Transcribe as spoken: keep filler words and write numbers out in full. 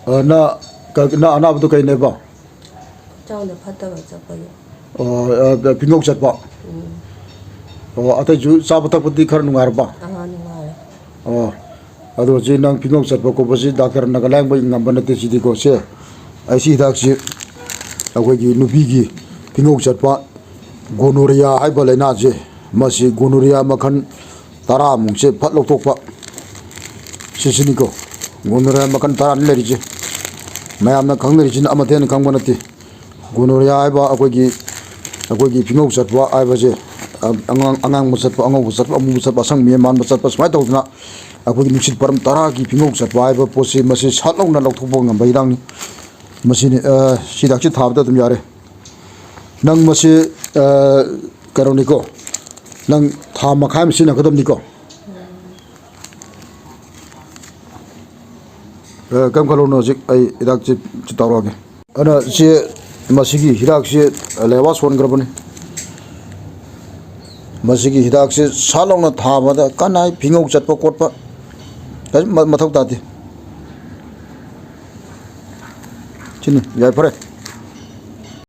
ꯑ, ꯅ, ꯀ-, ꯅ ꯑꯅꯥꯕꯗꯨ ꯀꯩꯅꯦꯕ? ꯍꯛꯆꯥꯡꯗ ꯐꯠꯇꯕ ꯆꯠꯄꯒꯤ꯫ ꯑꯣ, ꯑ, ꯐꯤꯉꯧ ꯆꯠꯄ꯫ ꯎꯝ꯫ ꯑꯣ, ꯑꯇꯩꯁꯨ ꯆꯥꯕ ꯊꯛꯄꯗꯤ ꯈꯔ ꯅꯨꯡꯉꯥꯏꯔꯕ? ꯑꯥ, ꯅꯨꯡꯉꯥꯏꯔꯦ꯫ ꯑꯣ, ꯑꯗꯣ ꯍꯧꯖꯤꯛ ꯅꯪ ꯐꯤꯉꯧ ꯆꯠꯄ ꯈꯣꯠꯄꯁꯤ ꯗꯥꯛꯇꯔꯅꯒ ꯂꯥꯌꯦꯡꯕ ꯉꯝꯕ ꯅꯠꯇꯦ ꯁꯤꯗꯤꯀꯣ꯫ ꯁꯦ, ꯑꯩ ꯁꯤ ꯍꯤꯗꯥꯛꯁꯤ ꯑꯩꯈꯣꯏꯒꯤ ꯅꯨꯄꯤꯒꯤ ꯐꯤꯉꯧ ꯆꯠꯄ, ꯒꯣꯅꯣꯔꯤꯌꯥ ꯍꯥꯏꯕ ꯂꯥꯏꯅꯥꯁꯦ, ꯃꯁꯤ ꯒꯣꯅꯣꯔꯤꯌꯥ ꯃꯈꯜ ꯇꯔꯥꯃꯨꯛꯁꯦ ꯐꯠ ꯂꯧꯊꯣꯛꯄ꯫ ꯁꯤꯁꯤꯅꯤꯀꯣ, ꯒꯣꯅꯣꯔꯤꯌꯥ ꯃꯈꯜ ꯇꯔꯥꯅꯤ ꯂꯩꯔꯤꯁꯦ꯫ ꯃꯌꯥꯝꯅ ꯈꯪꯅꯔꯤꯁꯤꯅ ꯑꯃꯠꯇ ꯍꯦꯟꯅ ꯈꯪꯕ ꯅꯠꯇꯦ꯫ ꯒꯣꯅꯣꯔꯤꯌꯥ ꯍꯥꯏꯕ ꯑꯩꯈꯣꯏꯒꯤ, ꯑꯩꯈꯣꯏꯒꯤ ꯐꯤꯉꯧ ꯆꯠꯄ ꯍꯥꯏꯕꯁꯦ, ꯑ-, ꯑꯉꯥꯡ-, ꯑꯉꯥꯡꯕ ꯆꯠꯄ, ꯑꯉꯧꯕ ꯆꯠꯄ, ꯑꯃꯨꯕ ꯆꯠꯄ, ꯑꯁꯪꯕꯤ ꯑꯃꯥꯟꯕ ꯆꯠꯄ, ꯁꯨꯃꯥꯏꯅ ꯇꯧꯗꯅ ꯑꯩꯈꯣꯏꯒꯤ ꯅꯨꯡꯁꯤꯠ ꯄꯔꯝ ꯇꯔꯥꯒꯤ ꯐꯤꯉꯧ ꯆꯠꯄ ꯍꯥꯏꯕ ꯄꯣꯠꯁꯤ, ꯃꯁꯤ ꯁꯠ ꯂꯥꯎꯅ ꯂꯧꯊꯣꯛꯄ ꯉꯝꯕ ꯍꯤꯗꯥꯛꯅꯤ꯫ ꯃꯁꯤꯅꯤ, ꯑ, ꯁꯤ ꯍꯤꯗꯥꯛꯁꯤ ꯊꯥꯕꯗ ꯑꯗꯨꯝ ꯌꯥꯔꯦ꯫ ꯅꯪ ꯃꯁꯤ, ꯑ, ꯀꯩꯅꯣꯅꯤꯀꯣ, ꯅꯪ ꯊꯥ ꯃꯈꯥꯏ ꯑꯃ ꯁꯤꯖꯤꯟꯅꯒꯗꯕꯅꯤꯀꯣ꯫ ꯑ, ꯀꯩꯝ ꯈꯜꯂꯨꯅꯨ, ꯍꯧꯖꯤꯛ ꯑꯩ ꯍꯤꯗꯥꯛꯁꯤ ꯇꯧꯔꯛꯑꯒꯦ꯫ ꯑꯗꯨꯅ ꯁꯤ, ꯃꯁꯤꯒꯤ ꯍꯤꯗꯥꯛꯁꯤ ꯂꯩꯕꯥꯛ ꯁꯣꯟꯈ꯭ꯔꯕꯅꯤ꯫ ꯃꯁꯤꯒꯤ ꯍꯤꯗꯥꯛꯁꯤ ꯁꯠ ꯂꯥꯎꯅ ꯊꯥꯕꯗ ꯀꯟꯅ ꯐꯤꯉꯧ ꯆꯠꯄ ꯈꯣꯠꯄ ꯀꯔꯤꯝ ꯃ-, ꯃꯊꯧ ꯇꯥꯗꯦ꯫ ꯁꯤꯅꯤ, ꯌꯥꯏꯐꯔꯦ꯫